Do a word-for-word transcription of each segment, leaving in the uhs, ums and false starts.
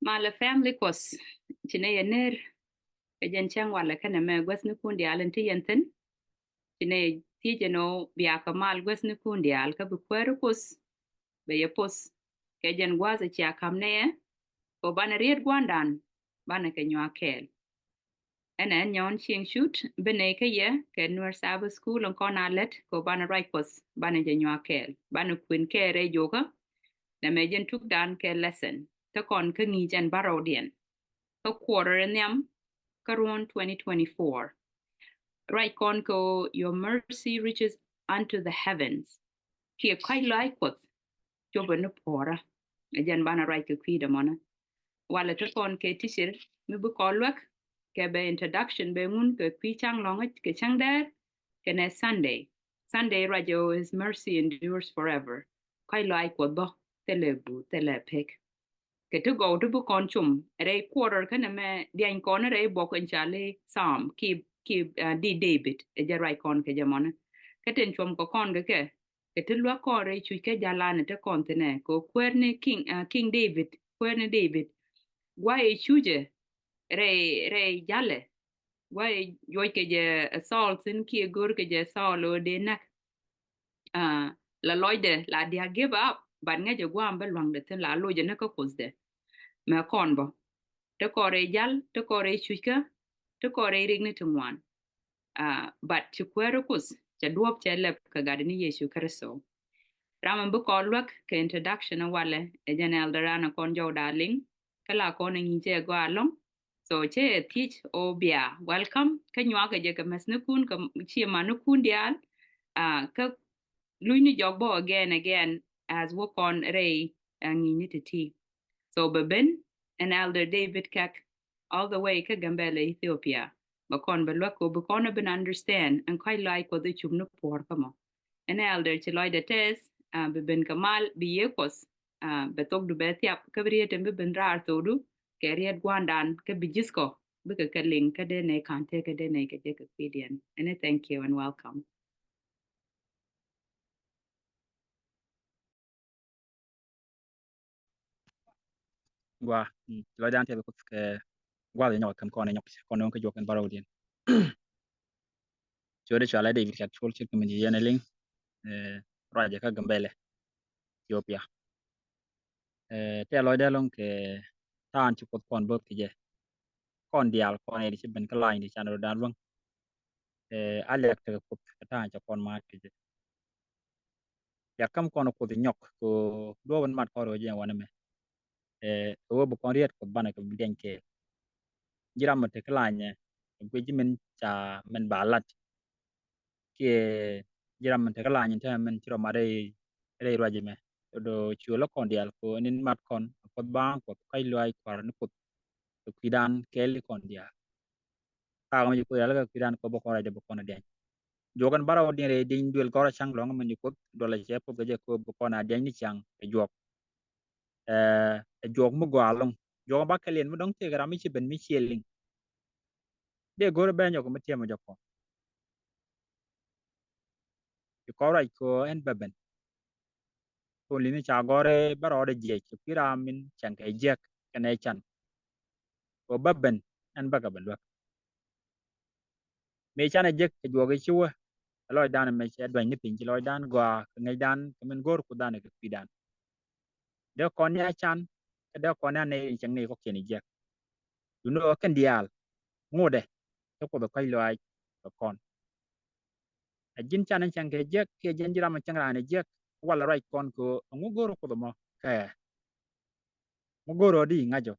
Malɛ family Kuɔth, ci nɛ yɛ ner kɛ jɛn cäŋ walɛ kɛnɛ mɛ guäthnikun diaal in ti yɛn thi̱n. Ci nɛ yɛ thiec ɛn ɣöö bia kɛ mal guäthnikun diaal kä bi kuääri Kuɔth bɛ yɛ poth kɛ jɛn gua̱a̱th cia ka̱m nɛ yɛ. Kɛ ɣöö banɛ riet gua̱ndan banɛ kɛ nyuak kɛɛl. Ɛn ɛ Nyɔn Cieŋ Cut bi nɛy kä yɛ kɛ Nuer Sabbath School in kɔn a lät kɛ ɣöö banɛ ruac Kuɔth banɛ jɛ nyuak kɛɛl, banɛ kuën kɛɛl rɛy juɔkä. Nɛmɛ jɛn tukdan kɛ lesson te kɔn kä ŋi̱i̱c ɛn bärɔwdiɛn kä kuɔrɛ nhiam kä ruɔ̱n twenty twenty-four. Ruac kɔn kɛ ɣöö your mercy reaches unto the heavens. Kiɛ kɔ̱a̱c lɔaac Kuɔth copɛ ni puɔ̱ɔ̱rä. Ɛ jɛn banɛ ruac kɛ kui̱dɛ mɔnä. Walɛ te kɔn kɛ teacher mi bi kɔn luäk kɛ bɛ introduction bɛ ŋun kɛ kui̱ ca̱ŋ lɔ̱ŋä kɛ cäŋ dɛɛr kɛnɛ Sunday. Sunday ruac ɛ ɣöö His mercy endures forever. Kɔ̱a̱c lɔaac Kuɔth bä thilɛ guur thilɛ pek. Kɛ ti gɔw ti bi kɔn cum rɛy quarter kɛnɛ mɛ diany kɔn rɛy buɔk in ca li Psalm ki, ki, ah, di David ɛ jɛ ruac kɔn kɛ jɛ mɔnɛ. Kä tin cuɔm kɛ kɔn kɛ kɛ kɛ ti luäk kɔn rɛy cuc kɛ jalan te kɔn thinɛ kɛ kuäär ni King, ah, King David, kuäär ni David. Guay ɛ cucɛ rɛy, rɛy jalɛ. Guay ɛ juɔc kɛ jɛ, eh, Saul thin kiɛ go̱r kɛ jɛ Saul ɣöö dee näk. Ah, la lɔcdɛ la dia̱a̱k give up, but ŋäcɛ gua̱a̱m bä lua̱ŋdɛ thin la locɛ ni kä Kuothdɛ. Mɛ kɔn bä te kɔn rɛy jal, te kɔn rɛy cuckä, te kɔn rɛy rik ni ti ŋuan. Ah, but ci kuäär Kuoth cɛ duɔ̱ɔ̱p cɛ lɛp kɛ gat ni Yecu Kritho. Ram mi bi kɔn luäk kɛ introduction walɛ ɛ jɛn Elder Anna kɔn jɔw da liŋ kä la kɔn ɛ ŋi̱i̱cɛ gɔaa ɛlɔ̱ŋ. So cɛ thiec ɔ bia welcome kä nyuakɛ jɛ kɛ mɛthnikun kɛ ciɛ manikun diaal. Ah, kä luny ni jɔk bä again, again as wä kɔn rɛy, ah, ŋi̱i̱c ni ti̱ti̱. So bɛ ben ɛn Elder David Kɛk all the way kä Gambela, Ethiopia. Bɛ kɔn bɛ luäk kɛ bi kɔn ɛ ben understand ɛn kɔ̱a̱c lɔaac Kuɔth ɛ cup ni puɔ̱ɔ̱r kä mɔ. Ɛn Elder ci lɔcdɛ tɛth, ah, bi ben kɛ mal bi yiëë Kuɔth, ah, bɛ thokdu bɛ thiap kä bi riet ɛn bi ben raar thokdu kɛ riet gua̱ndan kä bi ji̱thkɔ bikɛ kɛ liŋ kä dee nɛy ka̱n tëë kä dee nɛy kɛ jɛ kɛ kui̱diɛn. Ɛn ɛ thank you and welcome. Gua, mm, lɔcdan tɛth Kuoth kɛ gua̱th nyɔk kɛm kɔn nyɔk kɔn kä juɔk ɛn bärɔwdiɛn. Ciötdɛ cɔalɛ David Kɛk Col ce̱tkɛ min ci yɛn ɛ liŋ, eh, ruacɛ kä Gambela, Ethiopia. Eh, tɛth lɔcdɛ ɛlɔ̱ŋ kɛ ta̱a̱n ci Kuoth kɔn bo̱th kɛ jɛ. Kɔn diaal kɔn ɛ di ci ben kä lany di can rɔ dan luäŋ. Eh, a liak tekɛ Kuoth kɛ ta̱a̱n ca kɔn ma̱a̱t kɛ jɛ. Liak käm kɔn Kuoth nyɔk kɛ duɔ̱ɔ̱p in mat kɔn rɔ jɛ wanɛ mɛ. Eh, kɛ wee bi kɔn riet Kuoth banɛ kɛ bi diɛny kɛ. Ji̱ ram mi te kä lanyɛ, guic ji̱ min ca min ba lat. Kiɛ ji̱ ram mi te kä lanyɛ te min ci rɔ mat rɛy, rɛy ruac mɛ. Do̱ cuɛ lä kɔn diaal kɛ nin mat kɔn Kuoth baaŋ Kuɔth kɔ̱a̱c lɔaac Kua̱r ni Kuoth kɛ kui̱dan kɛɛl kɔn diaal. Kakä mi ci Kuoth yal kɛ kui̱dan kɛ bä kɔn rɛydɛ bä kɔn a diany. Juɔk ɛn bärɔwdiɛn rɛy dieny duël gɔ̱rä ca̱ŋ lɔ̱ŋ mɛn ci Kuoth duɔl a cɛ puɔth kɛ jɛ kɛ bä kɔn a diany ni ca̱ŋ kɛ juɔk. Ɛ, ɛ juɔk mi gɔaa ɛlɔ̱ŋ. Juɔk mi ba kɛ liɛn mi dɔ̱ŋ tëëkɛ ram mi ci ben mi ciɛ liŋ. Dee go̱r bɛ nyɔk mi tiɛm jɔk kɔn. Ci kɔn ruac kɛ ɛn bä ben. Thon li̱ni ca gɔ̱r i̱ bä rɔɔdɛ jiɛc kɛ kui̱ ram min cäŋ kɛ jiäk kɛnɛ can. Kɛ bä ben ɛn bäkɛ bɛ luäk. Mëë canɛ jek kɛ juɔk i̱ ci wä. Kɛ lɔcdan mɛ cɛ duany ni piny ci lɔcdan gɔaa kɛ ŋäcdan kɛ min go̱o̱r Kuothdan kɛ kui̱dan. Dee kɔn ni a can kɛ dee kɔn ni a nɛy in cäŋ ni kɔkiɛn i̱ jiäk. Duundɛ ɣöö kɛn diaal ŋotdɛ kɛ Kuoth kɔ̱a̱c lɔaac kɛ kɔn. Ɛ ji̱n can in cäŋ kɛ jiäk kiɛ ji̱n ji̱ ram in cäŋ raan i̱ jiäk walɛ ruac kɔn kɛ ɣöö ɛŋu go̱o̱r Kuoth ɛmɔ kɛ ŋu go̱o̱r ɣöö di ŋa̱c ɔ.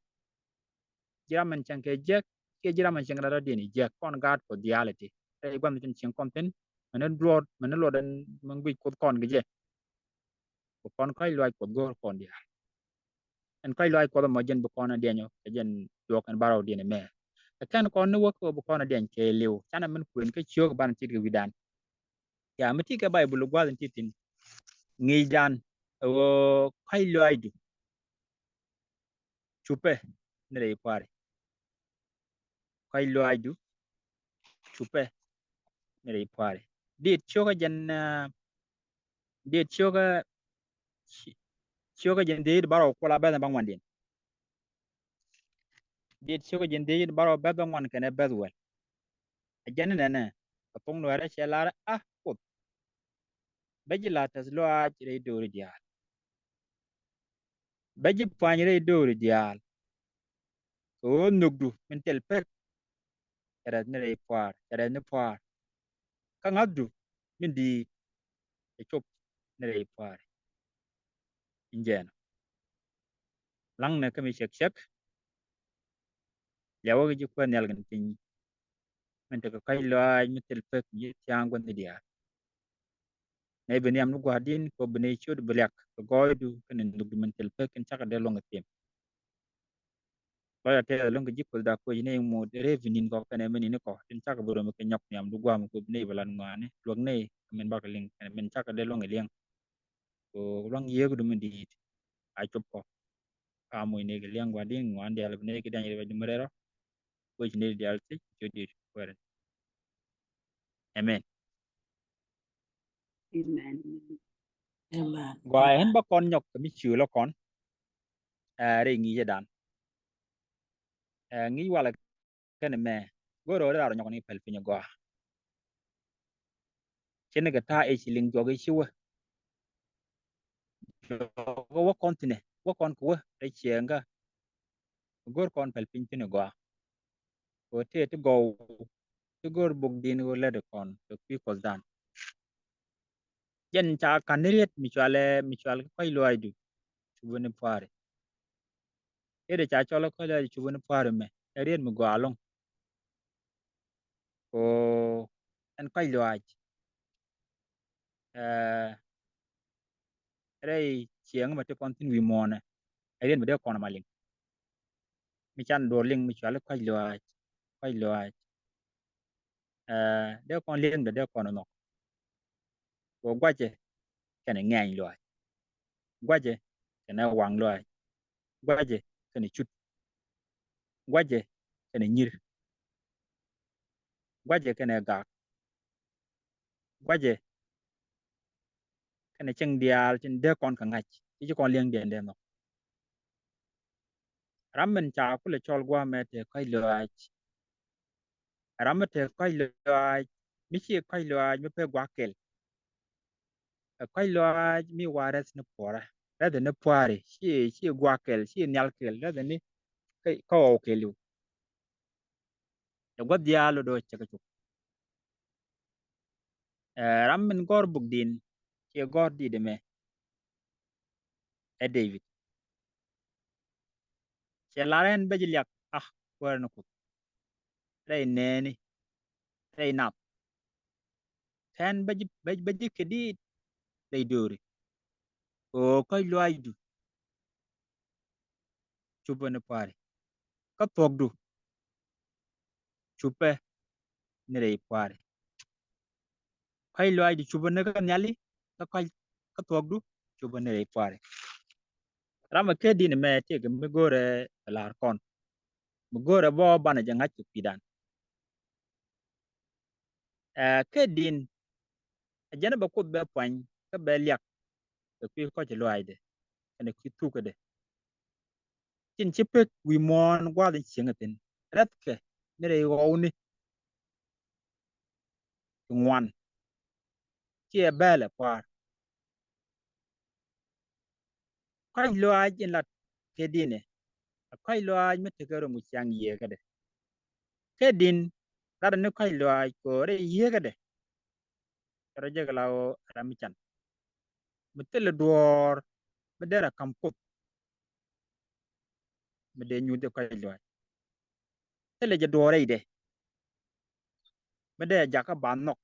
Ji̱ ram in cäŋ kɛ jiäk kiɛ ji̱ ram in cäŋ raan dɔ̱diɛn i̱ jiäk kɔn gaat Kuoth diaal iti. Rɛy gua̱n cin cieŋ kɔn thi̱n mɛn ni luɔt mɛn ni luɔt ɛn mɛn guic Kuoth kɔn kɛ jɛ. Kɛ kɔn kɔ̱a̱c lɔaac Kuɔth go̱o̱r kɔn diaal. Ɛn kɔ̱a̱c lɔaac Kuɔth ɛmɔ jɛn bi kɔn a diɛny ɔ kɛ jɛn juɔk ɛn bärɔwdiɛn ɛmɛ. Kɛ kɛn kɔn ni wäk kɛ ɣöö bi kɔn a diɛny kɛ liw canɛ min kuën kä ciök banɛ tit kɛ wi̱dan. Ya mi ti kɛ Baibul gua̱th in ti thi̱n. Ŋi̱i̱cdan ɛ ɣöö kɔ̱a̱c lɔaacdu cupɛ ni rɛy pua̱a̱ri. Kɔ̱a̱c lɔaacdu cupɛ ni rɛy pua̱a̱ri. Dit cio̱kä jɛn, ah, dit cio̱kä, ci-, cio̱kä jɛn dit bärɔw kuɔla bɛth ni baŋ wandiɛn. Dit ciök ji̱n dhieec in bärɔw bɛ̈th bä ŋuan kɛnɛ bɛ̈th wäl. Ɛ jɛn inɛnɛ kɛ thok Nuäärä cɛ lar a Kuoth, bä ji̱ la̱r tɛth lɔaac rɛy dööri diaal, bä ji̱ puany rɛy dööri diaal. Kɛ ɣöö nhökdu min thil pek cɛ rɛth ni rɛy pua̱a̱r, cɛ rɛth ni pua̱a̱r. Kä ŋa̱thdu min di̱i̱t cɛ cop ni rɛy pua̱a̱ri. In jɛn ɔ, la̱ŋnɛ kä mi cɛk cɛk, liawä kɛ ji̱ Kuäär nhial kɛnɛ piny, min tekɛ kɔ̱a̱c lɔaac mi thil pek mi ji̱ thia̱a̱ŋ gua̱thni diaal. Nɛy bi nhiam ni gua̱a̱r di̱n kɛ ɣöö bi nɛy ciöt bi liak kɛ gɔɔydu kɛnɛ nhökdu min thil pek in cakɛ dee luäŋ kɛ thim. Lɔcdä tɛth luäŋ kɛ ji̱ Kuothda, koc nɛy mut rɛy bi ni̱n kɔ kɛnɛ mi ni̱n kɔ tin cakɛ bi ro̱m kɛ nyɔk nhiamdu gua̱a̱m kɛ ɣöö bi nɛy bi la̱t ŋɔaani, luäk nɛy kɛ min bakɛ liŋ kɛnɛ min cakɛ dee luäŋ kɛ li̱eŋ. Kɛ ɣöö lua̱ŋ yiëëkdu mi di̱i̱t a cop kɔ. Ka muc nɛy kɛ li̱eŋ gua̱a̱r di̱n ŋɔaani diaal bi nɛy kɛ diany rɛy bɛ jumɛ rɛl rɔ. Koc nɛy diaal thiec ciöt di̱i̱t Kuäär in. Amen. Amen. Amen. Gɔaa, ɣän bä kɔn nyɔk kɛ mi ciöl ɔ kɔn, ɛ, rɛy ŋi̱i̱cädan. Ɛ, ŋi̱i̱c walɛ kɛnɛ mɛ, go̱o̱rä ɣöö dee lar nyɔk ni päl piny ɛ gɔaa. Ci ni kɛ ta̱a̱ i̱ ci liŋ juɔk i̱ ci wä. Juɔk wä kɔn thi̱n ɛ, wä kɔn kɛ wä rɛy ciɛɛŋkä. Go̱o̱r kɔn päl piny thi̱n ɛ gɔaa. Kɛ ɣöö tëë ti gɔw ti go̱o̱r bok di̱n ɣöö lätdɛ kɔn kɛ kui̱ Kuɔthdan. Jɛn ca ka̱n ni riet mi cualɛ, mi cual kɛ kɔ̱a̱c lɔaacdu cupä ni pua̱a̱ri. Riet ca cɔl kɛ kɔ̱a̱c lɔaacdu cupä ni pua̱a̱ri mɛ ɛ riet mi gɔaa ɛlɔ̱ŋ. Kɛ ɣöö ɛn kɔ̱a̱c lɔaac, ɛ, rɛy ciɛɛŋ mɛ ti kɔn thi̱n wi̱i̱ muɔ̱ɔ̱nɛ, ɛ riet mi dee kɔn ma liŋ. Mi can duɔ̱ɔ̱r liŋ mi cuali kɔ̱a̱c lɔaac, kɔ̱a̱c lɔaac. Ɛ, dee kɔn liŋdɛ dee kɔn nhɔk. Kɛ ɣöö guacɛ kɛnɛ ŋɛ̈ny lɔaac. Guacɛ kɛnɛ waŋ lɔaac. Guacɛ kɛnɛ cut. Guacɛ kɛnɛ nyir. Guacɛ kɛnɛ gak. Guacɛ kɛnɛ cieŋ diaal tin dee kɔn kɛ ŋa̱c, ci ci kɔn li̱eŋdiɛn dee nhɔk. Ram min ca kulɛ cɔl gua̱a̱mɛ te kɔ̱a̱c lɔaac. Ram mi te kɔ̱a̱c lɔaac, mi ci kɔ̱a̱c lɔaac mi pe gua̱a̱k kɛl. Ɛ kɔ̱a̱c lɔaac mi wa rɛth ni puɔrä, rɛth ni pua̱a̱ri, ci, ci gua̱a̱k kɛl, ci nhial kɛl, rɛth ni kä, kä ɣɔw kɛliw. Ɛ gua̱th diaal do̱ cɛ kɛ cop. Ɛ, ram min gɔ̱r buk din, ci gɔ̱r dit ɛmɛ, ɛ David. Cɛ lar ɛn bä ji̱ liak, a, Kuäär ni Kuoth. Rɛy nɛɛni, rɛy nath. Kɛn bä ji̱, bä, bä ji̱ kɛ dit rɛy dööri. Ɣöö kɔ̱a̱c lɔaacdu cupä ni pua̱a̱ri. Kä thuɔ̱kdu cupä ni rɛy pua̱a̱ri. Kɔ̱a̱c lɔaacdu cupä ni kä nhiali, kä kɔ̱a̱c, kä thuɔ̱kdu cupä ni rɛy pua̱a̱ri. Ram ɛ kɛ din ɛmɛ tëëkɛ mi go̱o̱rɛ ɛ la̱r kɔn. Mi go̱o̱rɛ bä banɛ jɛ ŋa̱c kɛ kui̱dan. Ɛ, kɛ din, ɛ jɛn bɛ Kuoth bɛ puany kä bɛ liak kɛ kui̱ kɔ̱c lɔaacdɛ kɛnɛ kui̱ thukädɛ. Tin ci pek wi̱i̱ muɔ̱ɔ̱n gua̱a̱th in cieŋ ɛ thi̱n, rɛthkɛ ni rɛy ɣɔwni ti ŋuan. Ciɛ bɛl ɛ pua̱a̱r. Kɔ̱a̱c lɔaac in lat kɛ dinɛ, ɛ kɔ̱a̱c lɔaac mi tekɛ rom kɛ ciaŋ yieekädɛ. Kɛ din, lat ni kɔ̱a̱c lɔaac kɛ ɣöö rɛy yieekädɛ, cɛ rɔ jek la ɣöö ram mi can, mi thilɛ duɔ̱ɔ̱r mi derɛ ka̱m Kuoth, mi dee nyuth jɛ kɔ̱a̱c lɔaac. Thilɛ jɛ duɔ̱ɔ̱r rɛydɛ, mi dee jakä ba nhɔk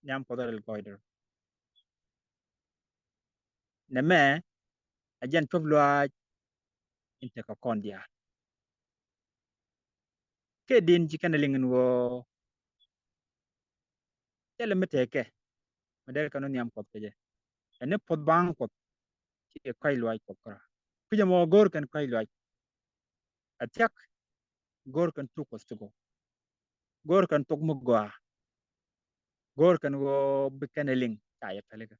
nhiam Kuɔth rɛl gɔɔydɛ rɔ. Nɛmɛ, ɛ jɛn cuɔp lɔaac in tekɛ kɔn diaal. Kɛ din ci kɛn ɛ liŋ ɛn ɣöö thilɛ mi tekɛ mi dee kɛn wä nhiam Kuɔth kɛ jɛ. Ɛn ni puɔth baaŋ Kuɔth ci kɔ̱a̱c lɔaac Kuɔth kärɔa. Kui̱c ɛmɔ go̱o̱r kɛn kɔ̱a̱c lɔaac. Ɛ thiak go̱o̱r kɛn thuk Kuɔth ti gɔw. Go̱o̱r kɛn thok mi gɔaa. Go̱o̱r kɛn ɣöö bi kɛn ɛ liŋ ca yɛ pälikä.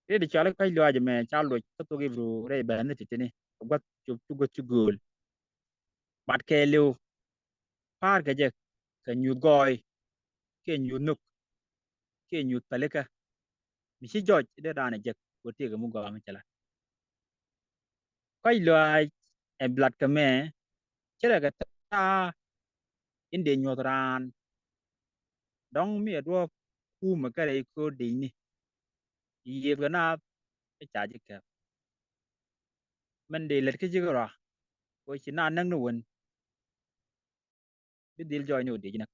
Riet i̱ cɔal i̱ kɔ̱a̱c lɔaac ɛmɛ ca loc kä thok Ibru rɛy bɛ̈ɛ̈n ni ti̱ti̱ni kɛ gua̱th cop ti gua̱th ti gööl. Bat kɛɛliw pa̱a̱r kɛ jɛ kɛ nyuuth gɔɔy kiɛ nyuuth nhök kiɛ nyuuth pälikä. Mi ci jɔc dee daanɛ jek wä tëëkɛ mi gɔaa mi cɛ lat. Kɔc lɔaac ɛ blat kɛ mɛ, cɛ rɛ kɛ ta̱a̱ in dee nyuɔth raan. Dɔ̱ŋ mi ɛ duɔ̱ɔ̱p kuumɛ kɛ rɛy köör dicni, yiëëp kɛ naath kä ca ji̱ kɛp. Mɛn dee lät kä ji̱ kärɔa kɛ ɣöö ci naath näk ni wen, bi dhil jɔɔcni ɣöö dee ji̱ näk.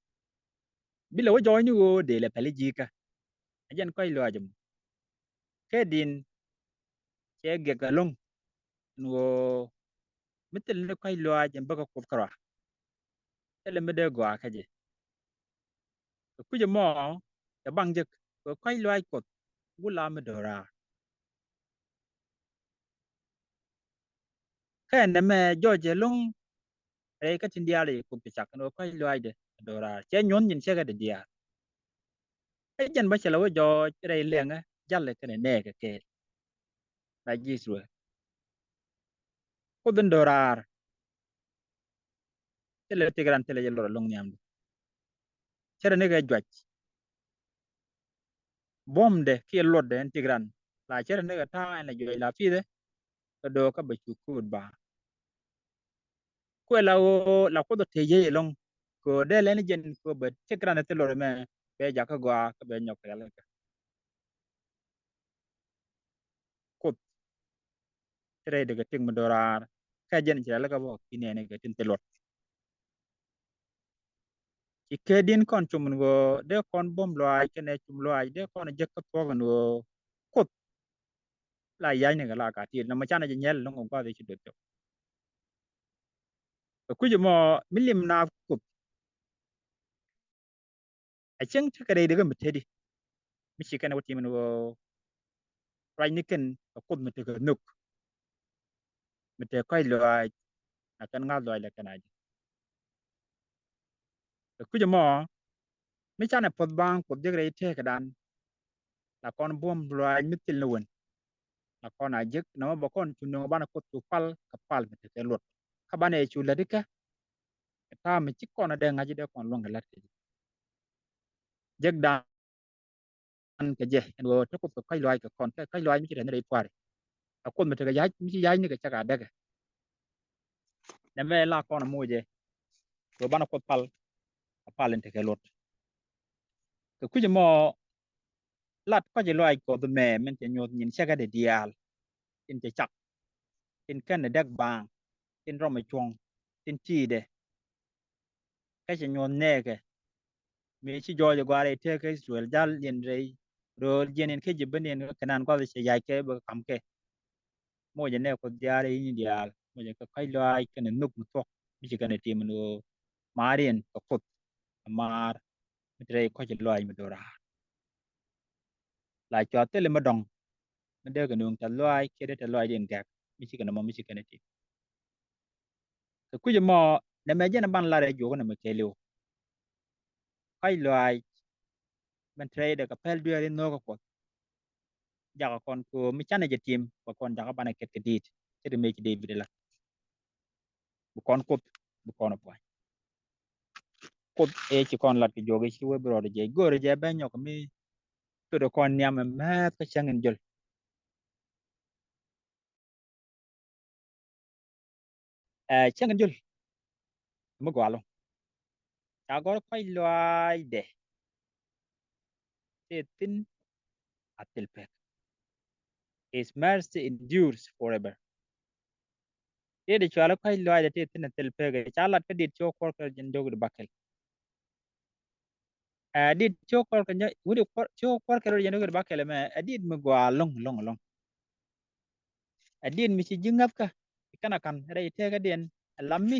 Bi lɛ wä jɔɔcni ɣöö dee lɛ päli ji̱ kä. Ɛ jɛn kɔc lɔaac ɛmɔ. Kɛ din cɛ gɛk ɛlɔ̱ŋ ɛn ɣöö mi thil ni kɔc lɔaac ɛn bäkɛ Kuoth kärɔa, thilɛ mi dee gɔaa kä jɛ. Kɛ kui̱c ɛmɔ cɛ baŋ jek kɛ kɔc lɔaac Kuɔth wula mi do̱raar. Kɛ nɛmɛ jɔɔc ɛlɔ̱ŋ rɛy kä tin diaal i̱ Kuoth kɛ cak kɛn ɣöö kɔc lɔaacdɛ do̱raar cɛ nyuɔ̱th nyin cɛ kɛ dee diaal. Ɛ jɛn bä cɛ lɛ wä jɔɔc rɛy lɛŋä jalɛ kɛnɛ nɛɛkɛ kɛɛl. La ji̱ Israel, Kuoth in do̱raar. Thilɛ tëk ran thilɛ jɛ luɔt ɛlɔ̱ŋ nhiamdu. Cɛ rɛ ni kɛ juac. Buɔ̱mdɛ kiɛ luɔtdɛ ɛn tëk ran la cɛ rɛ ni kɛ ta̱a̱ ɛn la juac la pi̱thɛ. Kɛ do̱o̱k kä bɛ cu kuut ba kuɛ la ɣöö la Kuoth ɔ tëë yey ɛlɔ̱ŋ. Kɛ ɣöö dee lɛn jɛn kɛ ɣöö bɛ tëk ran thil luɔt ɛmɛ bɛ jakä gɔaa kä bɛ nyɔk kɛ rialikä. Kuoth ti rɛy dee kɛ tik mi do̱raar kä jɛn ci rialikä bä ki nɛɛni kɛ tin thil luɔt. Ci kɛ din kɔn cum in ɣöö dee kɔn buɔ̱m lɔaac kɛnɛ cum lɔaac dee kɔn jek kä thuɔ̱k in ɣöö Kuoth la ya̱cni kɛ la ka ti̱i̱t nɔmɔ canɛ jɛ nyɛl lo̱ŋ kɛ gua̱th i̱ ci duɔth cɔk. Kɛ kui̱c ɛmɔ mi lim na Kuoth. Ɛ cäŋ tekɛ rɛy dee kɛ mi teti mi ci kɛn wä tim in ɣöö ruacni kɛn kɛ Kuoth mi tekɛ nhök mi tekɛ kɔc lɔaac. Na kɛn ŋa̱th lɔaac la kɛn a jɛ. Kɛ kui̱c ɛmɔ mi canɛ puɔth baaŋ Kuoth jek rɛy tëëkädan. La kɔn buɔ̱m lɔaac mi thil ni wen. La kɔn a jek nɔmɔ bä kɔn cu nöŋ banɛ Kuoth cu pal kɛ pal mi tekɛ luɔt kä banɛ cu lät ikä. Kɛ ta̱a̱ mi ci kɔn a dee ŋa̱c dee kɔn luäŋ kɛ la̱t kɛ jɛ. Jekdan kɛ jɛ ɛn ɣöö te Kuoth kɛ kɔc lɔaac kɛ kɔn kɛ kɔc lɔaac mi ci rɛth ni rɛy pua̱ri. A Kuoth mi tekɛ ya̱c mi ci ya̱c ni kɛ cak a däkɛ. Nɛmɛ la kɔn a moc jɛ kɛ ɣöö banɛ Kuoth pal a pal in tekɛ luɔt. Kɛ kui̱c ɛmɔ lat kɔc lɔaac Kuɔth mɛ min cɛ nyuɔth nyin cäkä dee diaal. Tin cɛ cak tin kɛn däk baaŋ tin rɔm cuɔ̱ŋ tin ti̱i̱dɛ. Kä cɛ nyuɔ̱th nɛɛkɛ mi ci jɔɔc ɛ gɔaa rɛy tëëkä Israel jal yɛn rɛy rööl jiɛn in kä ji̱ ben in kä Kenan gua̱th cɛ yac kɛ bɛ kam kɛ. Mocɛ nɛɛk Kuoth diaal rɛy ni diaal mocɛ kɛ kɔc lɔaac kɛnɛ nhök mi thuɔ̱k mi ci kɛnɛ tim in ɣöö maar yɛn kɛ Kuoth. Ɛ maar mi te rɛy kɔc lɔaac mi do̱raar. La cua thilɛ mi dɔ̱ŋ mi dee kɛ nööŋ tɛth lɔaac kiɛ dee tɛth lɔaac diɛn gɛ̈k mi ci kɛn ɛmɔ mi ci kɛn ɛ ti. Kɛ kui̱c ɛmɔ nɛmɛ jɛn ɛ ban lar ɛ juɔk nɛmɛ kɛɛliw. Kɔc lɔaac min te rɛydɛ kɛ pɛl dueeri nhöökä Kuɔth. Jakä kɔn köö mi canɛ jɛ tim bɛ kɔn jakä banɛ kɛt kɛ diit. Ce̱t mëë ci Dee-bid ɛ lat bi kɔn Kuoth bi kɔn ɛ pua̱ny. Kuoth ëë ci kɔn lat kɛ juɔk i̱ ci wee bi rɔɔdɛ jɛ go̱o̱rɛ jɛ ben nyɔk mi thotdɛ kɔn nhiam ɛ määth kä cäŋ in jöl. Ɛ cäŋ in jöl mi gɔaa lo̱ŋ. Ca gɔ̱r kɔc lɔaacdɛ tëë thi̱n a thil pek. His mercy endures forever. Tëë di cual kɔc lɔaacdɛ tëë thi̱n a thil pek ca lat kä dit cio̱k kuɔr kɛ rɔ jɛn dök di bakɛl. Ɛ dit cio̱k kuɔr kɛ nyɔ wut di kuɔr cio̱k kuɔr kɛ rɔ jɛn dök di bakɛl mɛ ɛ dit mi gɔaa lo̱ŋ lo̱ŋ lo̱ŋ. Ɛ dit mi ci ji̱ ŋäthkä i̱ kɛn a ka̱n rɛy tëëkädiɛn ɛ lam mi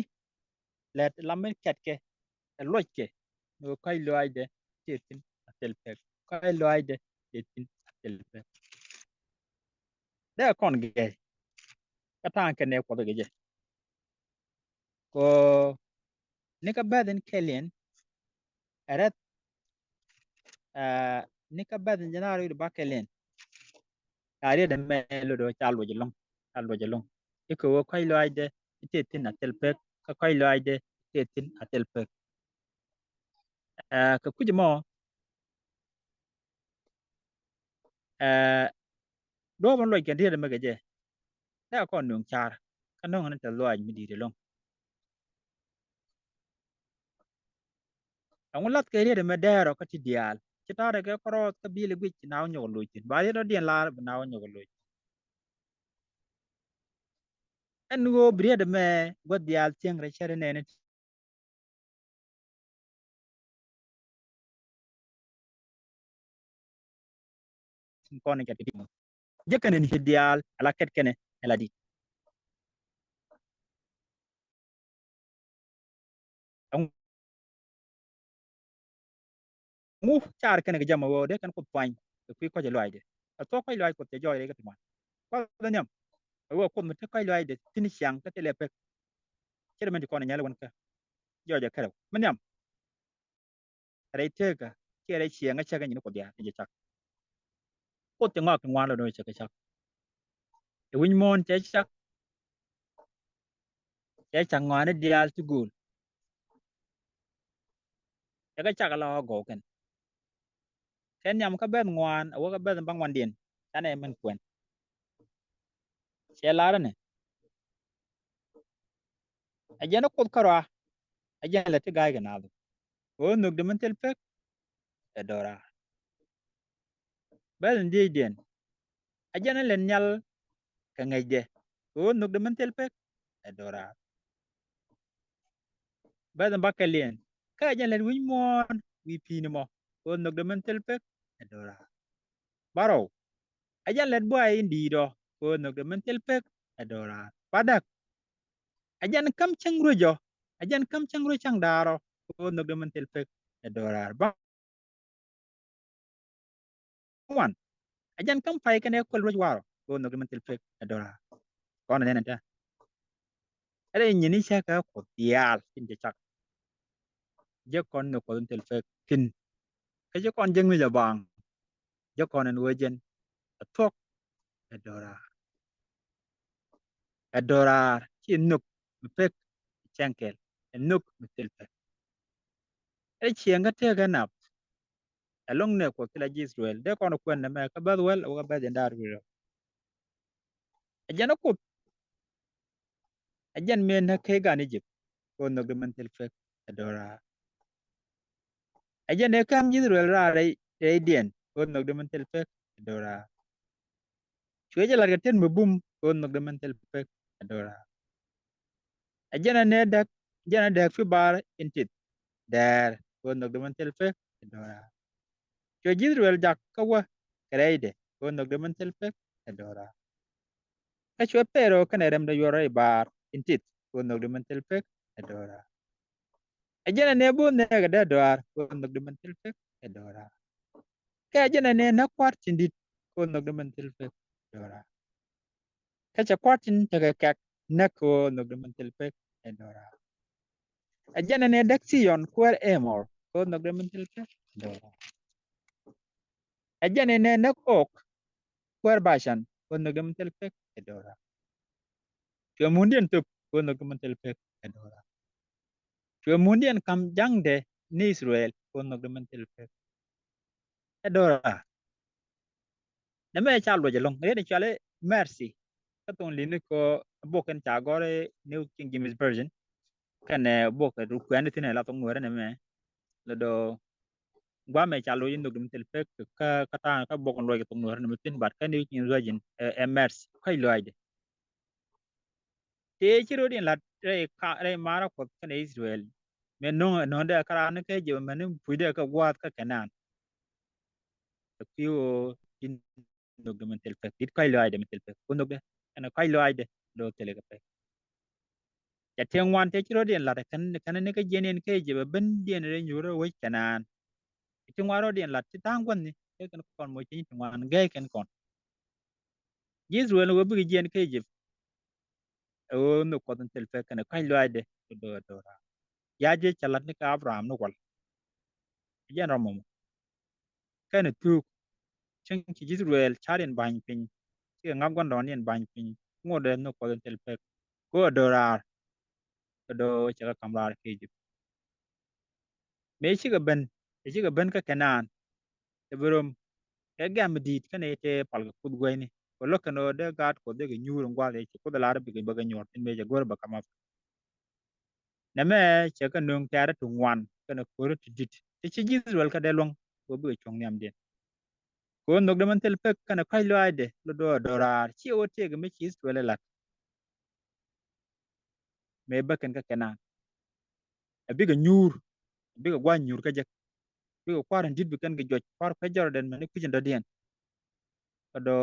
lät lam mi kɛtkɛ ɛ luɔckɛ. Ni kɔc lɔaacdɛ tëë thi̱n a thil pek kɔc lɔaacdɛ tëë thi̱n a thil pek. Dee kɔn gɛɛc kä ta̱a̱ŋ kɛn ɛ kuɔth kɛ jɛ. Ko ni kä bɛth in kɛl in ɛ rɛth ni kä bɛth in jɛn a rɔy di ba kɛl in. Ca riet ɛmɛ lotdɛ ca luɔc ɛlɔ̱ŋ ca luɔc ɛlɔ̱ŋ. I̱ kɛ ɣöö kɔc lɔaacdɛ i̱ tëë thi̱n a thil pek kä kɔ̱a̱c lɔaacdɛ tëë thi̱n a thil pek. Ɛ, kɛ kui̱c ɛmɔ, ɛ, duɔ̱ɔ̱p in luɔc kɛn riet ɛmɛ kɛ jɛ, dee kɔn nööŋ car kä nööŋ ni tɛth lɔaac mi di̱i̱t ɛlɔ̱ŋ. Ɛŋu lath kɛ riet ɛmɛ dɛɛr ɔ kä ti diaal? Ci ta̱a̱dɛ kɛ kɔrɔɔth kä bi̱i̱l ɛ guic, ci na wä nyɔk ɛ loc thi̱n, ba riet ɔ diɛn lar bi na wä nyɔk ɛ loc. Ɛn ɣöö bi riet ɛmɛ gua̱th diaal thieŋ rɛy cär inɛɛni tin kɔn in ca ti ti mɔ. Jɛ kɛn in ci diaal ala kɛt kɛnɛ ala dit. Ŋu car kɛnɛ kɛ jam ɛ ɣöö dee kɛn Kuoth puany kɛ kui̱ kɔ̱c ɛ lɔaacdɛ. Ɛ thuɔ̱k kɔ̱c lɔaac Kuoth cɛ jɔɔc rɛy kä ti ŋuan. Kuath bɛ nhiam ɛ ɣöö Kuoth mi te kɔ̱a̱c lɔaacdɛ thi̱n ciaŋ kä thilɛ pek. Cɛ rɛ mɛn ti kɔn ɛ nyal wän kä jɔɔc ɛ kärɛ mi nhiam. Rɛy tekä kiɛ rɛy ciɛŋä cäkä nyin Kuoth diaal tin cɛ cak. Kuoth ti ŋɔak ti ŋuan lɔ do̱n cɛ kɛ cak. Ɛ wi̱ny muɔ̱ɔ̱n cɛ cak. Cɛ cak ŋɔaani diaal ti gööl. Cɛ kɛ cak ala ɣɔ̱ gɔw kɛn. Kɛ nhiam kä bɛth ŋuan a wä kä bɛth in ba ŋuandiɛn canɛ mɛn kuɛn. Cɛ lar ɛnɛ, ɛ jɛn ɛ Kuoth kärɔa, ɛ jɛn lɛ ti ga̱a̱c kɛ naath. Ɣöö nhökdɛ min thil pek ɛ do̱raar. Bɛth in dhiecdiɛn, ɛ jɛn ɛ lɛ nhial kɛ ŋäcdɛ. Ɣöö nhökdɛ min thil pek ɛ do̱raar. Bɛth in bakɛliɛn, kä ɛ jɛn lɛ wi̱c muɔ̱ɔ̱n wi̱i̱ pi̱i̱ni mɔ. Ɣöö nhökdɛ min thil pek ɛ do̱raar. Bärɔw, ɛ jɛn lɛt buay in di̱i̱t ɔ, kɛ ɣöö nhökdɛ min thil pek ɛ do̱raar. Bädäk, ɛ jɛn käm cäŋ ruec ɔ, ɛ jɛn käm cäŋ ruec cäŋ da̱a̱r ɔ, kɛ ɣöö nhökdɛ min thil pek ɛ do̱raar. Bäŋuan, ɛ jɛn käm pay kɛnɛ kuɛl ruec wa̱a̱r ɔ, kɛ ɣöö nhökdɛ min thil pek ɛ do̱raar. Kɔn ɛ nɛn ɛ tɛ, ɛ rɛy nyin i̱ cäkɛ Kuoth diaal tin cɛ cak. Jek kɔn ni Kuɔth in thil pek thi̱n. Kä jek kɔn jek mi jɛ baaŋ. Jek kɔn in wee jɛn ɛ thuɔ̱k ɛ do̱raar. Ɛ do̱raar ci nhök mi pek cɛŋ kɛl, ɛ nhök mi thil pek. Ɛ ciɛŋ kä tëëk ɛ nap. Ɛlɔ̱ŋ ni Kuɔth kɛ la ji̱ Ithɛrɛl dee kɔn kuɛn nɛmɛ kä bäth wäl wä kä bäth in da̱a̱r wi̱i̱ rɛw. Ɛ jɛn ɛ Kuoth, ɛ jɛn mëë näk kɛ gan Egypt, kɛ ɣöö nhökdɛ min thil pek ɛ do̱raar. Ɛ jɛn ëë käm ji̱ Ithɛrɛl raar rɛy, rɛydiɛn, kɛ ɣöö nhökdɛ min thil pek ɛ do̱raar. Cuɛ jɛ la̱t kɛ tet mi bum, kɛ ɣöö nhökdɛ min thil pek ɛ do̱raar. Ɛ jɛn ɛ nɛɛ däk, jɛn ɛ däk fi bar in tith dɛɛr, kɛ ɣöö nhökdɛ min thil pek ɛ do̱raar. Cuɛ ji̱ Ithɛrɛl jak kä wä kɛ rɛydɛ, kɛ ɣöö nhökdɛ min thil pek ɛ do̱raar. Kä cuɛ Pɛro kɛnɛ rɛmdɛ yuɔr rɛy bar in tith, kɛ ɣöö nhökdɛ min thil pek ɛ do̱raar. Ɛ jɛn ɛ nɛɛ bo̱o̱th nɛɛkɛ dee do̱raar, kɛ ɣöö nhökdɛ min thil pek ɛ do̱raar. Kä ɛ jɛn ɛ nɛɛ näk kua̱r tin di̱t, kɛ ɣöö nhökdɛ min thil pek ɛ do̱raar. Kä cɛ kua̱r tin tekɛ kɛk näk, kɛ ɣöö nhökdɛ min thil pek ɛ do̱raar. Ɛ jɛn ɛ nɛɛ däk Thiyɔn kuäär Emɔr, kɛ ɣöö nhökdɛ min thil pek ɛ do̱raar. Ɛ jɛn ɛ nɛɛ näk Ɔg kuäär Bashan, kɛ ɣöö nhökdɛ min thil pek ɛ do̱raar. Cuɛ mundiɛn thöp, kɛ ɣöö nhökdɛ min thil pek ɛ do̱raar. Cuɛ mundiɛn ka̱m ja̱ŋdɛ ni Ithɛrɛl, kɛ ɣöö nhökdɛ min thil pek ɛ do̱raar. Nɛmɛ ca luɔc ɛlɔ̱ŋ, riet in cɔal i̱ mercy. Kä thoŋ li̱ni kɔ bok in ca gɔ̱r i̱ New King James Version. Kɛnɛ bok ɛ ruk kuɛn i̱ thi̱n ɛ la thoŋ nuɔ̱ɔ̱rä nɛmɛ. Lɛ dɔ guamɛ ca luɔc i̱ nhökdɛ min thil pek kä, kä ta̱a̱ kä bok in luɔc kɛ thoŋ nuɔ̱ɔ̱rä nɛmɛ thi̱n, but kä New King James Version ɛ, ɛ mercy, kɔ̱a̱c lɔaacdɛ. Tëë ci rot in la̱t rɛy ka, rɛy maarä Kuɔth kɛnɛ Ithɛrɛl. Mëë no̱o̱ŋ, no̱o̱ŋdɛ kä raan kä Egypt, mɛn pucdɛ kɛ gua̱a̱th kä Kɛnan. Ɛ kui̱ ɣöö ci nhökdɛ min thil pek, di̱t kɔ̱a̱c lɔaacdɛ min thil pek, ku nhökdɛ kɛnɛ kɔ̱a̱c lɔaacdɛ do̱r thilɛ kɛ pek. Cɛ tëë ŋuan tëë ci rot in la̱t kɛn, kɛn ni kä jiɛn in kä Egypt, ɛ bendiɛn rɛy nyuur rɛy wec Kɛnan. Ti ŋuan rot in la̱t ti tha̱a̱ŋ gua̱thni, tëë kɛn kɔn moc ti ŋuan gɛɛc kɛn kɔn. Ji̱ Ithɛrɛl ni ɣöö bikɛ jiɛn kä Egypt. Ɛ ɣöö nhök Kuɔth in thil pek kɛnɛ kɔ̱a̱c lɔaacdɛ kɛ do̱r, ɛ do̱raar. Ya̱ ji̱ cɛ la̱t ni kɛ Abraham ni wal. Ɛ jɛn rɔm mɔmɔ. Kɛnɛ thuuk. Cieŋ ci ji̱ Ithɛrɛl ca̱r in ba̱ny piny. Cikɛ ŋa̱p gua̱ndɔɔŋdiɛn ba̱ny piny. Ŋotdɛ nhök Kuɔth in thil pek. Kɛ ɣöö ɛ do̱raar. kɛ do̱ cɛ kɛ ka̱m raar kä Egypt. Mëë cikɛ ben, ɛ cikɛ ben kä Kɛnan, ɛ bi röm kɛ gɛ̈m di̱i̱t kɛnɛ tëë pal kɛ Kuoth guäyni. Kɛ lo̱k kɛn ɣöö dee gaat Kuɔth dee kɛ nyuur in gua̱a̱th ëë ci Kuoth ɛ lar i̱ bikɛ bä kɛ nyuɔ̱ɔ̱r thi̱n mëë cɛ go̱r i̱ bɛ ka̱m Africa. Nɛmɛ cɛ kɛ nöŋ tɛ̈rä ti ŋuan kɛnɛ ko̱ri ti di̱t ti ci ji̱ Ithɛrɛl kɛ dee luäŋ kɛ ɣöö bikɛ cuɔ̱ŋ nhiamdiɛn. Kɛ ɣöö nhökdɛ min thil pek kɛnɛ kɔ̱a̱c lɔaacdɛ lɔ do̱raar ciɛ ɣöö tëëkɛ mi ci Ithɛrɛl ɛ la̱t. Mëë bä kɛn kä Kɛnan, ɛ bikɛ nyuur, ɛ bikɛ gua̱a̱th nyuur kä jɛ, bikɛ kua̱r in di̱t bi kɛn kɛ juɔc, kua̱r kuec Jɔrdɛn mɛn i̱ kui̱c in dɔ̱diɛn. Kɛ do̱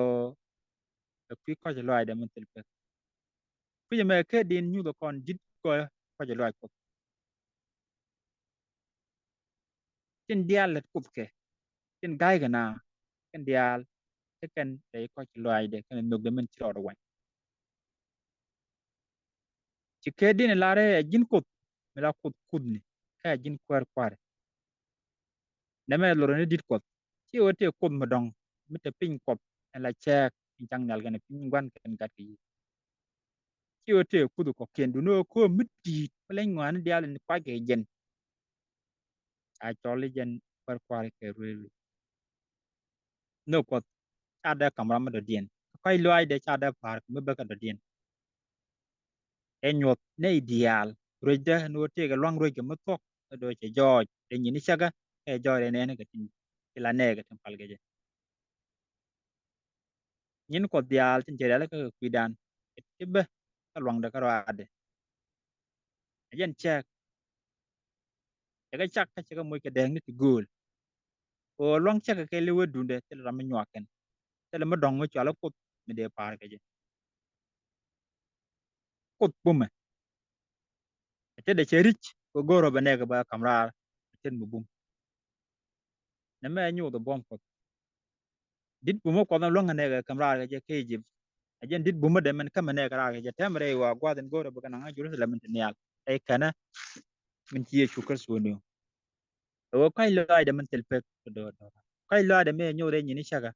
ɛ kui̱ kɔ̱a̱c lɔaacdɛ min thil pek. Kui̱c ɛmɛ kɛ din nyuuth ɛ kɔn di̱t gɔɔyä kɔ̱a̱c lɔaac Kuɔth. Tin diaal lät Kuoth kɛ, tin ga̱ykɛ na, kɛn diaal, te kɛn rɛy kɔ̱a̱c lɔaacdɛ kɛnɛ nhökdɛ min ci rɔɔdɛ wa̱ny. Ci kɛ din ɛ lar ɛ ji̱n Kuoth mi la Kuoth kuthni, kä ɛ ji̱n kuäär kua̱ri. Nɛmɛ lorɛ ni di̱t Kuɔth, ci ɣöö tëë Kuoth mi dɔ̱ŋ, mi te piny Kuɔth ɛn la cɛɛk in ca̱ŋ nhial kɛnɛ piny gua̱n kɛn gat kɛ yi̱. Ci ɣöö tëë Kuoth kɔ̱kiɛn, duundɛ ɣöö kööp mi di̱i̱t mi leny ŋɔaani diaal in kuackɛ jɛn. Ca cɔl i̱ jɛn kuäär kua̱ri kɛ ruëël. Nhök Kuɔth ca dee ka̱m ram mi dɔ̱diɛn, kɔ̱a̱c lɔaacdɛ ca dee pa̱a̱r kɛ mi bäkɛ dɔ̱diɛn. Ɛ nyuɔ̱th nɛy diaal ruecdä ni ɣöö tëëkɛ lua̱ŋ rueckɛ mi thuɔ̱k, kä do̱ cɛ jɔɔc rɛy nyin i̱ cäkä, kä cɛ jɔɔc rɛy nɛɛni kɛ tin ci la nɛɛkɛ tin pal kɛ jɛ. Nyin Kuɔth diaal tin cɛ rialikä kɛ kui̱dan, cɛ ti bä kä lua̱ŋdɛ kä rɔaadɛ. Ɛ jɛn cɛɛk, cɛ kɛ cak kä cɛ kɛ moc kɛ dɛɛkni ti gööl. Kɛ ɣöö lua̱ŋ cäkɛ kɛɛliw wee duundɛ, thilɛ ram mi nyuak kɛn, thilɛ mi dɔ̱ŋ mi cɔal i̱ Kuoth mi dee pa̱a̱r kɛ jɛ. Kuoth bumɛ. Ɛ tetdɛ cɛ ri̱c kɛ go̱o̱r ɔ bɛ nɛɛkɛ bä ka̱m raar, ɛ tet mi bum. Nɛmɛ ɛ nyuuth ɛ buɔ̱m Kuɔth. Di̱t bumä Kuɔth ɛn luäŋ kɛ nɛɛkɛ ka̱m raar kɛ jɛ kä Egypt. Ɛ jɛn di̱t bumä dee mɛn kämɛ nɛɛkɛ raar kɛ jɛ tɛmɛ rɛy ɣöö a gua̱a̱th in go̱o̱r ɛ bɛ kɛ naŋ ɛ Jerusalem in te nhial, rɛy kɛnɛ min ci Yecu Kritho ni. Ɛ ɣöö kɔ̱a̱c lɔaacdɛ min thil pek kɛ do̱r do̱r. Kɔ̱a̱c lɔaacdɛ mëë nyuuth rɛy nyin i̱ cäkä,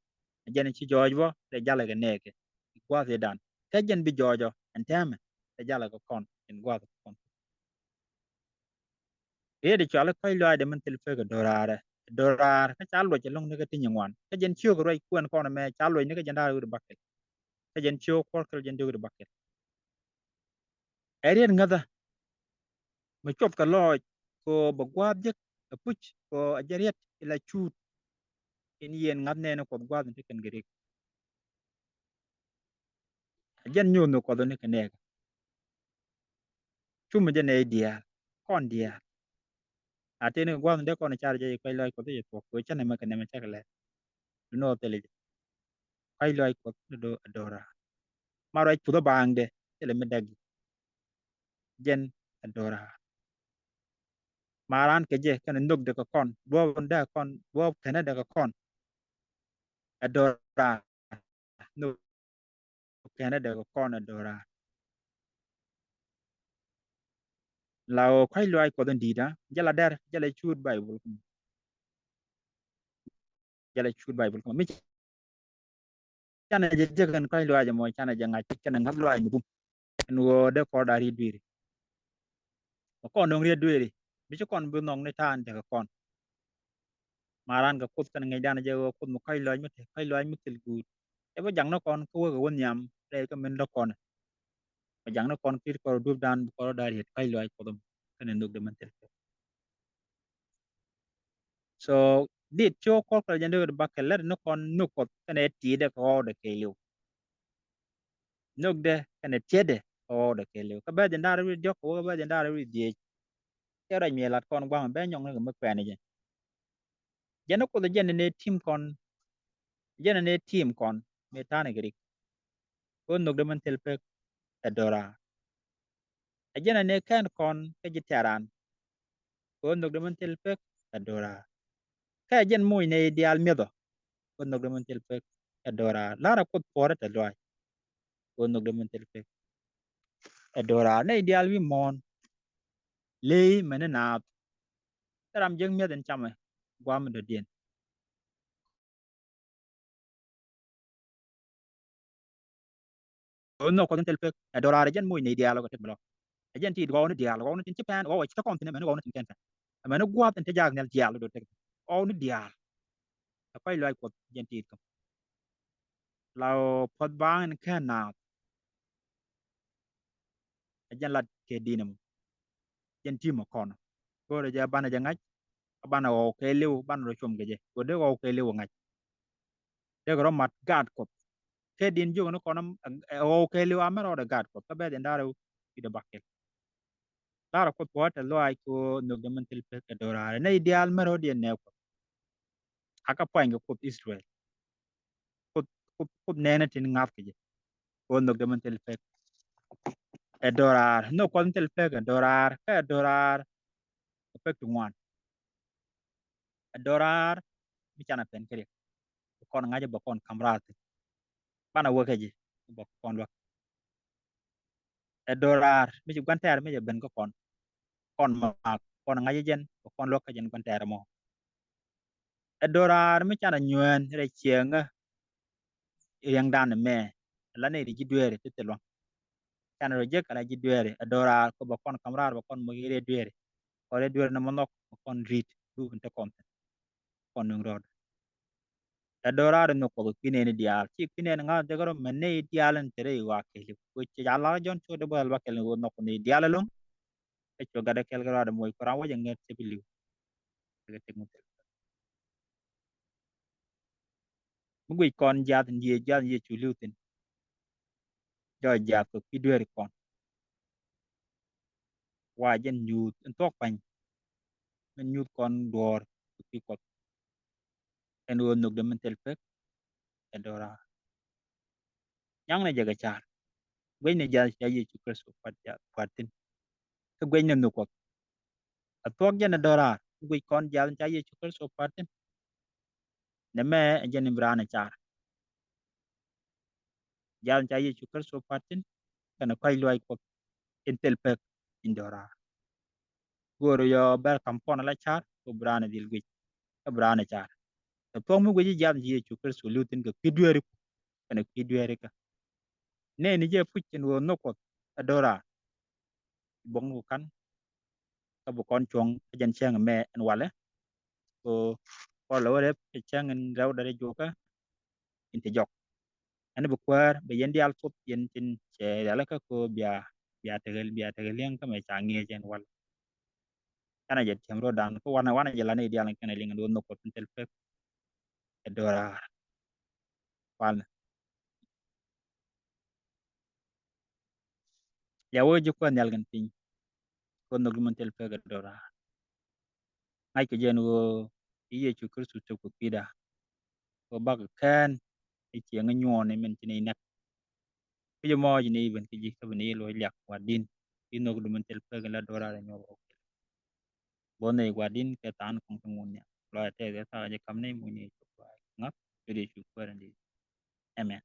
ɛ jɛn ci jɔɔc bä rɛy jalɛ kɛ nɛɛkɛ gua̱a̱th i̱dan. Kä jɛn bi jɔɔc ɔ ɛn tɛmɛ rɛy jalɛ kɛ kɔn in gua̱a̱th kɛ kɔn. Riet i̱ cɔal i̱ kɔ̱a̱c lɔaacdɛ min thil pek ɛ do̱raarɛ. Do̱raar kä ca luɔc ɛlɔ̱ŋ ni kä ti nyin ŋuan. Kä jɛn ciök ruac kuɛn kɔn ɛmɛ ca luɔc ni kä jɛn da̱a̱r wi̱r bakɛl. Kä jɛn ciök kuɔr kɛl jɛn dööri bakɛl. Ɛ riet ŋäthä mi cuɔth kɛ lɔɔc kɛ ɣöö bɛ gua̱a̱th jek ɛ puc kɛ ɣöö ɛ jɛ riet ila cuut. In yien ŋa̱th nɛɛni Kuɔth gua̱a̱th in te kɛn kɛ riek. Ɛ jɛn nyuuth ni Kuɔth ni kɛ nɛɛkɛ. Cumɛ jɛ nɛy diaal, kɔn diaal. A tëë ni kɛ gua̱a̱th in dee kɔn car jɛ i̱ kɔ̱a̱c lɔaac Kuɔth i̱ cɛ thuɔ̱k kɛ ɣöö cä nɛmɛ kɛ nɛmɛ cakɛ lɛr. Duundɛ ɣöö thilɛ jɛ. Kɔ̱a̱c lɔaac Kuɔth ni do̱ ɛ do̱raar. Ma ruac puthä baaŋdɛ thilɛ mi däk ji̱. Jɛn ɛ do̱raar. Ma raan kɛ jɛ kɛnɛ nhökdɛ kɛ kɔn, duɔ̱ɔ̱p in dee kɔn, duɔ̱ɔ̱p kɛnɛ dee kɛ kɔn. Ɛ do̱raar. Nhök kɛnɛ dee kɛ kɔn ɛ do̱raar. La ɣöö kɔ̱a̱c lɔaac Kuɔth in di̱i̱t a jɛ la dɛr, jɛ la cuut Baibul kä mɔ. Jɛ la cuut Baibul kä mɔ. Mi canɛ jɛ jek ɛn kɔ̱a̱c lɔaac ɛmɔ, canɛ jɛ ŋa̱c, canɛ ŋa̱th lɔaac mi bum. Ɛn ɣöö dee kɔr da̱a̱ riet dueeri. Ɛ kɔn dɔ̱ŋ riet dueeri, bi ci kɔn bi nhɔk ni ta̱a̱ in tekɛ kɔn. Ma raan kɛ Kuoth kɛnɛ ŋäcdan jɛ ɣöö Kuoth mi kɔ̱a̱c lɔaac mi te, kɔ̱a̱c lɔaac mi thil guut. Ɛ bä jak ni kɔn kä wek ɛ wä nhiam rɛy kä min lä kɔn. Bä jak ni kɔn ki̱i̱t kɔr duɔ̱pdan bi kɔr da̱a̱ riet kɔ̱a̱c lɔaac Kuɔth ɛmɔ kɛnɛ nhökdɛ min thil pek. So, dit ci wä kɔr kɛl jɛn dee wä di bakɛl lät ni kɔn nhök Kuɔth kɛnɛ ti̱i̱dɛ kɛ ɣɔwdɛ kɛɛliw. Nhökdɛ kɛnɛ ti̱i̱dɛ kɛ ɣɔwdɛ kɛɛliw. Kä bɛ̈th jɛn da̱a̱r wi̱i̱ diɔ̱k kɛ wä kä bɛ̈th jɛn da̱a̱r wi̱i̱ dhieec. Cɛ ruac mi lat kɔn gua̱a̱m bɛ nyɔk ni kɛ mi kuɛn jɛ. Jɛn ni Kuoth jɛn ni tim kɔn. Jɛn ni tim kɔn mi ta̱a̱ ni kɛ rik. Kä nhökdɛ min thil pek ɛ do̱raar. Ɛ jɛn ni kɛn kɔn kä ji̱ tɛ̈ran. Kä nhökdɛ min thil pek ɛ do̱raar. Kä ɛ jɛn moc nɛy diaal mi̱eth ɔ. Kä nhökdɛ min thil pek ɛ do̱raar. La̱rä Kuoth puɔ̱ɔ̱rä tɛ̈th lɔaac. Kä nhökdɛ min thil pek ɛ do̱raar. Nɛy diaal wi̱i̱ muɔ̱ɔ̱n. Ley mɛn ni naath. Kä ram jiäk mi̱eth in camɛ gua̱a̱m in dɔ̱diɛn. Kä nhök Kuɔth in thil pek ɛ do̱raar, ɛ jɛn moc nɛy diaal ɔ kɛ tet mi lɔ. Ɛ jɛn tit ɣɔw ni diaal, ɣɔw ni tin ci pɛn, ɣɔw ɛ ci te kɔn thin ɛmɛn ɣɔw ni tin kɛn pɛn. Ɛmɛn gua̱th in te jak nhial diaal do̱r tek. Ɣɔw ni diaal. Ɛ kɔc luac Kuɔth jɛn tit kä. La ɣöö puɔth baŋ in kɛn naath. Ɛ jɛn lat kɛ di̱n ɛmɔ. Jɛn ti̱mɛ kɔn. Go̱o̱rɛ jɛ banɛ jɛ ŋa̱c. Ɛ banɛ ɣɔw kɛɛliw, banɛ rɔ com kɛ jɛ. Go̱o̱r dee ɣɔw kɛɛliw ɛ ŋa̱c. Dee kɛ rɔ mat gaat Kuɔth. Kɛ di̱n jiök ni kɔn ɛ ɣɔw kɛɛliw amɛ rɔɔdɛ gaat Kuɔth. Kä bɛth in da̱rɛ wi̱cdɛ bakɛl. Lar Kuoth puɔ̱t tɛ luaac kɛ ɣöö nhök dee min thil pek ɛ do̱raar. Nɛy diaal mɛ rɔ̱diɛn nɛ Kuoth. Akä puany kɛ Kuoth Israel. Kuoth, Kuoth, Kuoth nɛɛnɛ tin ŋa̱th kɛ jɛ. Kɛ ɣöö nhök dee min thil pek ɛ do̱raar. Nhök Kuɔth min thil pek ɛ do̱raar. Kä ɛ do̱raar. Ɛ pek ti ŋuan. Ɛ do̱raar mi canɛ pɛn kɛ riɛk. Bɛ kɔn ŋa̱c bɛ kɔn ka̱m raar thi̱n. Banɛ wä kɛ ji̱ bɛ kɔn luäk. Ɛ do̱raar mi ci gua̱n tɛɛr mi ci ben kä kɔn. Kɔn maak kɔn ŋa̱c jɛn bɛ kɔn luäk kä jɛn gua̱n tɛɛr mɔ. Ɛ do̱raar mi canɛ nyuɛɛn rɛy ciɛŋä. Riɛŋdan mɛ la nɛy ti ji̱ dueeri ti thil luaŋ. Canɛ rɔ jek ala ji̱ dueeri ɛ do̱raar kɛ bɛ kɔn ka̱m raar bɛ kɔn moc rɛy dueeri. Kɔn rɛy dueeri ni mɔ nhɔk bɛ kɔn ri̱t dup in te kɔn thi̱n. Kɔn nuŋ rɔɔd. Ɛ do̱raar in nhök Kuɔth kɛ kui̱ nɛɛni diaal. Ci kui̱ nɛɛni ŋa̱th jek rɔ mɛ nɛy diaal in te rɛy ɣɔaa kɛɛliw. Kɛ ci ca lar Jɔ̱ɔ̱n cio̱o̱k dee bä ɛl ba kɛl ni ɣöö nhɔk nɛy diaal ɛlɔ̱ŋ. Ɛ cuɛ gatdɛ kɛl kɛ rɔɔdɛ moc kɛ ram wä jɛ ŋɛt cɛ bi li̱w. Kɛ tek mi thil. Mi guic kɔn jiath in diee jiath in Yecu li̱w thi̱n. Jɔɔc jiath kɛ kui̱ dueeri kɔn. Wa jɛn nyuuth in thuɔ̱k pa̱ny. Min nyuuth kɔn duɔ̱ɔ̱r kɛ kui̱ Kuɔth. Ɛn ɣöö nhök dee min thil pek ɛ do̱raar. Nyaŋnɛ jɛ kɛ car. Guecnɛ jiath ca Yecu Kritho pua̱t, pua̱t thi̱n. Kä guecnɛ nhök Kuɔth. Ɛ thuɔ̱k jɛn ɛ do̱raar. Guic kɔn jiath ca Yecu Kritho pua̱t thi̱n. Nɛmɛ ɛ jɛn in bi raan ɛ car. Jiath ca Yecu Kritho pua̱t thi̱n kɛnɛ kɔ̱a̱c luaac Kuɔth in thil pek in do̱raar. Go̱o̱r yɔ bɛr ka̱m puɔn ala car kɛ bi raan ɛ dhil guic. Kɛ bi raan ɛ car. Kɛ thuɔ̱k mi guic jiath ci Yecu Kritho li̱w thi̱n kɛ kui̱ dueeri kɛnɛ kui̱ dueeri kä. Nɛɛni jɛ puc in ɣöö nhök Kuɔth ɛ do̱raar. Buɔ̱ŋ ku ka̱n kä bi kɔn cuɔ̱ŋ kä jɛn cäŋ mɛ ɛn walɛ. Kɛ kɔn lɛ wä rɛp kɛ cäŋ in rɛw dɛrɛ juɔkä in te jɔk. Ɛn bi kuäär bɛ yɛn diaal puɔth yɛn tin cɛ rialikä kɛ bia, bia tekɛ, bia tekɛ liɛŋ kä mɛ ca ŋi̱eec ɛn wal. Canɛ jɛ tiɛm ro̱dan kä wanɛ, wanɛ jɛ la nɛy diaal in kɛnɛ liŋ ɛn ɣöö nhök Kuɔth in thil pek ɛ do̱raar. Walnɛ. Ya wee ji̱ kuäär nhial kɛn piny. Kɛ nhök di min thil pek ɛ do̱raar. Ŋa̱ckɛ jɛn ɣöö i̱ Yecu Kritho cop kɛ kui̱da. Kɛ bakɛ kɛn i̱ ciɛŋ i̱ nyuɔɔn i̱ min ci ni näk. Kui̱c ɛmɔ ji̱ ni i̱ ben kä ji̱ kä ben i̱ loc liak gua̱di̱n. I̱ nhök di min thil pek ɛ la do̱raar ɛ nyuɔɔk rɔ. Bo̱n nɛy gua̱di̱n kɛ tha̱a̱ŋ kɔŋ ti ŋun nhial. Lɔcdä tɛth kɛ tha̱a̱ŋ jɛ ka̱m nɛy muc ni cop gua̱a̱ ŋa̱th. Kɛ di cu kuäär ɛn di. Amen.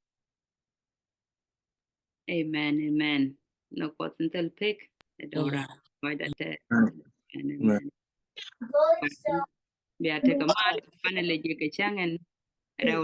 Amen, amen. Nhök Kuɔth in thil pek ɛ do̱raar. Lɔcdä tɛth. Amen, amen. Bia tekɛ mal panɛ lɛ jiɛ kɛ cäŋ ɛn rɛw